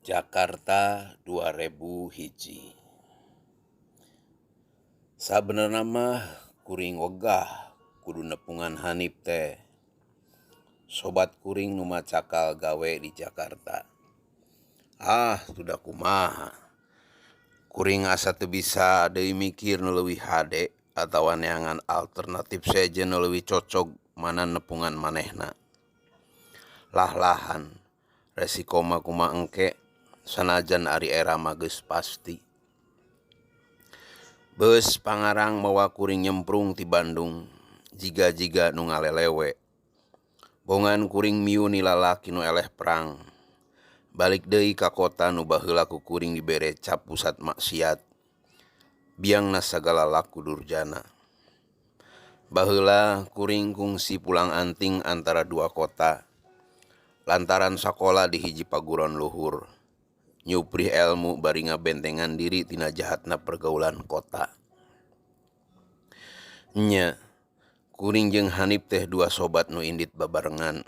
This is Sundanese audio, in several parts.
Jakarta 2001. Sabenerna mah kuring wegah kudu nepungan Hanif teh. Sobat kuring nu macakal gawe di Jakarta. Ah, sudah kumaha. Kuring asa teu bisa deui mikir nu leuwih hade atawa neangan alternatif sejen nu leuwih cocog mana nepungan manehna. Lah-lahan resiko mah kumaha engke sanajan ari era mah geus pasti. Beus pangarang mawa kuring nyemprung ti Bandung jiga-jiga nu ngalelewe. Bongan kuring miuni lalaki nu eleh perang. Balik deui ka kota nu baheula ku kuring dibere cap pusat maksiat. Biangna sagala laku durjana. Baheula kuring kungsi pulang anting antara dua kota. Lantaran sakola di hiji paguron luhur. Nyuprih elmu bari ngabentengan diri tina jahatna pergaulan kota. Nya, kuring jeung Hanif teh dua sobat nu indit babarengan.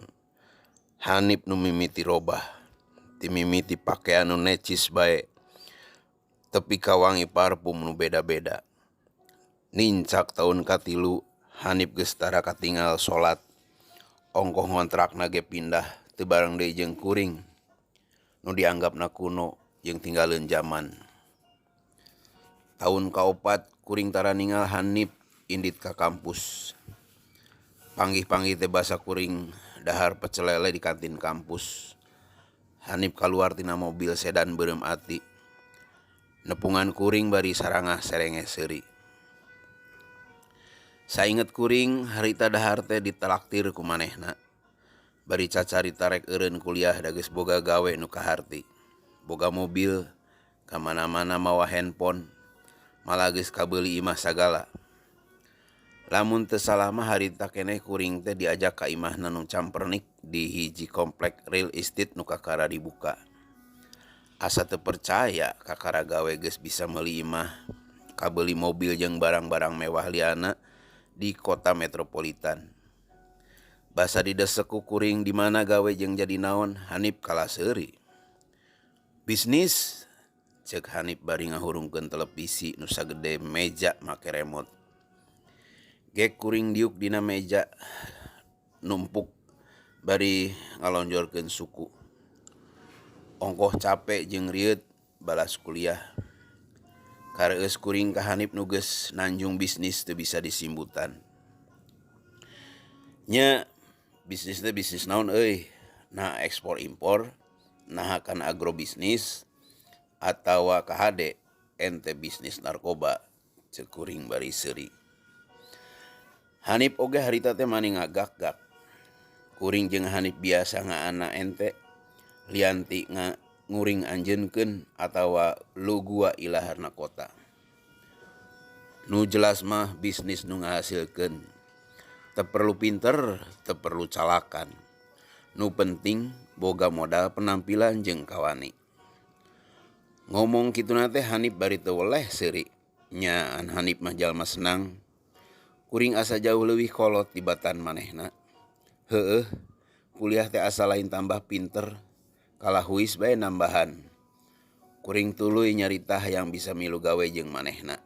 Hanif nu mimiti robah, ti mimiti pakean nu necis bae, tepi ka wangi parfum nu beda-beda. Nincak taun katilu, Hanif geus tara katingal salat. Ongkoh ngontrakna ge pindah teu bareng deui jeung kuring nu dianggapna kuno jeung tinggaleun jaman. Taun kaopat kuring tara ningal Hanif indit ka kampus. Panggih-panggih teh basa kuring dahar pecel lele di kantin kampus. Hanif kaluar tina mobil sedan beureum ati. Nepungan kuring bari sarangah serenge seuri. Sainget kuring harita dahar teh ditraktir ku manehna. Bari cacarita rek eureun kuliah da geus boga gawe nu kaharti. Boga mobil, ka mana-mana mawa handphone, malah geus kabeuli imah sagala. Lamun teu salah mah harita keneh kuring teh diajak ka imahna nu campernik di hiji komplek real estate nu kakara dibuka. Asa teu percaya kakara gawe geus bisa meuli imah, kabeuli mobil jeung barang-barang mewah liana di kota metropolitan. Basa didesek ku kuring di mana gawe jeung jadi naon, Hanif kalah seuri. Bisnis, ceuk Hanif bari ngahurungkeun televisi nu sagede meja make remote. Gek kuring diuk dina meja numpuk bari ngalonjorkeun suku. Ongkoh cape jeung rieut balas kuliah. Kareueus kuring ka Hanif nu geus nanjung bisnis teu bisa disimbutan. Nya, bisnis teh bisnis naon euy? Nah ekspor impor, naha kana agrobisnis atawa kahade ente bisnis narkoba, ceuk kuring bari seuri. Hanif oge harita teh mani ngagak-gak. Kuring jeung Hanif biasa ngaana ente lianti nguring anjeunkeun atawa lu gua ilaharna kota. Nu jelas mah bisnis nu ngahasilkeun. Teu perlu pinter, teu perlu calakan. Nu penting boga modal penampilan jeung kawani. Ngomong kituna teh Hanif bari teu weleh seuri. Nyaan Hanif mah jalma senang. Kuring asa jauh leuwih kolot tibatan manehna. Heueuh, kuliah teh asa lain tambah pinter, kalah huis bae nambahan. Kuring tuluy nyarita hayang bisa milu gawe jeung manehna.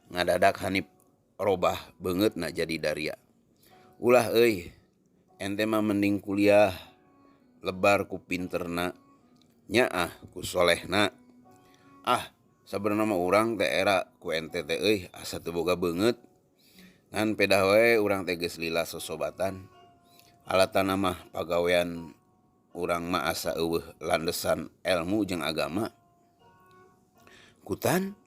Ngadadak Hanif robah beungeutna jadi daria. Ulah euy, ente mah mending kuliah, lebar ku pinterna, nyaah ku solehna. Ah, sabenerna mah urang teh era ku ente teh euy asa teu boga beungeut. Ngan pedah wae urang teh geus lila sosobatan. Alatana mah pagawean urang mah asa eueuh landesan elmu jeung agama. Kutan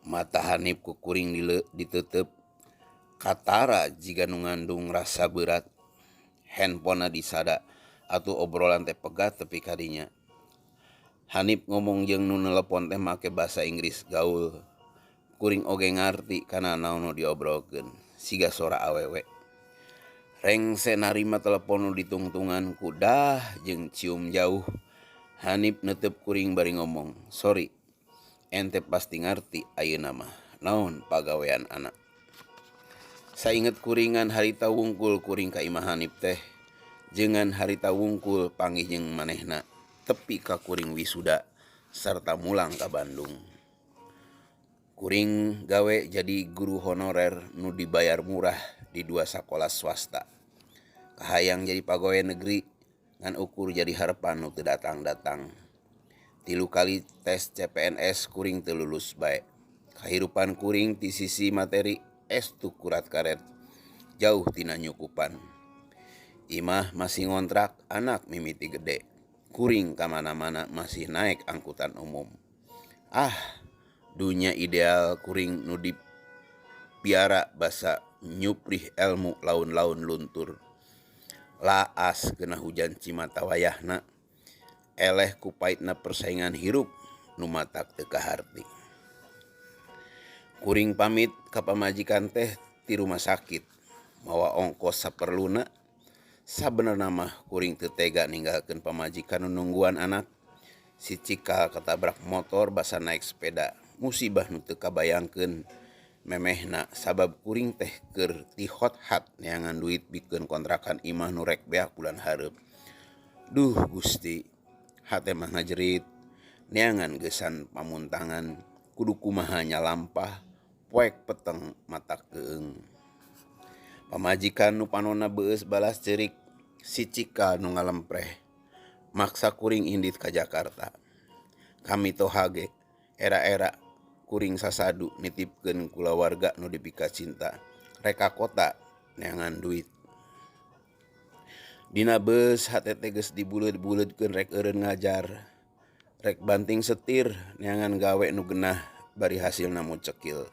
mata Hanif ku kuring diteuteub katara jiga nu ngandung rasa berat. Handphonena disada atuh obrolan teh pegat tepi ka dinya. Hanif ngomong jeung nu nelepon teh make basa Inggris gaul. Kuring oge ngarti kana naon nu diobrolkeun siga sora awewe. Rengse narima telepon nu ditungtungan ku dah jeung cium jauh. Hanif neuteup kuring bari ngomong, "Sorry, ente pasti ngarti ayeuna mah naon pagawean anak." Sainget kuringan harita wungkul kuring ka imah Hanif teh jengan harita wungkul panggih jeung manehna. Tepi ka kuring wisuda sarta mulang ka Bandung. Kuring gawe jadi guru honorer nu dibayar murah di dua sakola swasta. Kahayang jadi pagawe negeri ngan ukur jadi harepan nu teu datang-datang. Tilu kali tes CPNS kuring teu lulus bae. Kahirupan kuring ti sisi materi estu kurat karet jauh tina nyukupan. Imah masih ngontrak, anak mimiti gede. Kuring kamana-mana masih naek angkutan umum. Ah, dunya ideal kuring nu dipiara basa nyuprih elmu laun-laun luntur. Laas kena hujan cimata wayahna, eleh ku paitna persaingan hirup nu matak teu kaharti. Kuring pamit ka pamajikan teh ti rumah sakit mawa ongkos saperluna. Sabenerna mah kuring teu tega ninggalkeun pamajikan nu nungguan anak. Si cikal katabrak motor basa naek sepeda, musibah nu teu kabayangkeun memehna sabab kuring teh keur tihot-hat neangan duit bikeun kontrakan imah nu rek beak bulan hareup. Duh Gusti, hate mah ngajerit neangan geusan pamuntangan kudu kumaha nyalampah poek peteng matak keung. Pamajikan nu panonna beueus balas ceurik, si cikal nu ngalempreh maksa kuring indit ka Jakarta. Ka mitoha ge era-era kuring sasadu nitipkeun kulawarga nu dipikacinta rek ka kota neangan duit. Dina beus hate teh geus dibuleud-buleudkeun rek eureun ngajar, rek banting setir neangan gawe nu genah bari hasilna mucekil.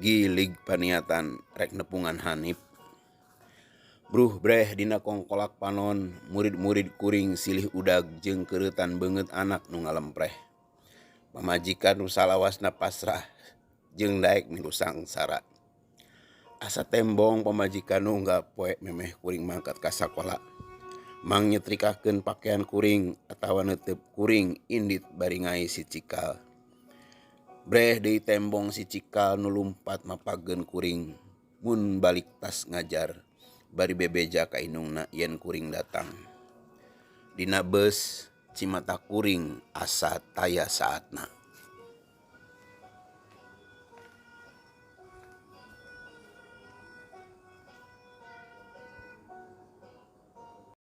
Gilig paniatan rek nepungan Hanif. Bruh breh dina kongkolak panon, murid-murid kuring silih udag jeung keureutan beungeut anak nu ngalempreh. Pamajikan nu salawasna pasrah jeung daek milu sangsara. Asa tembong pamajikan nu unggal poe memeh kuring mangkat ka sakola. Mang nyetrikakeun pakean kuring atawa neuteup kuring indit bari ngais si cikal. Breh deui tembong si cikal nu lumpat mapageun kuring mun balik tas ngajar bari bebeja ka indungna yen kuring datang. Dina beus cimata kuring asa taya saatna.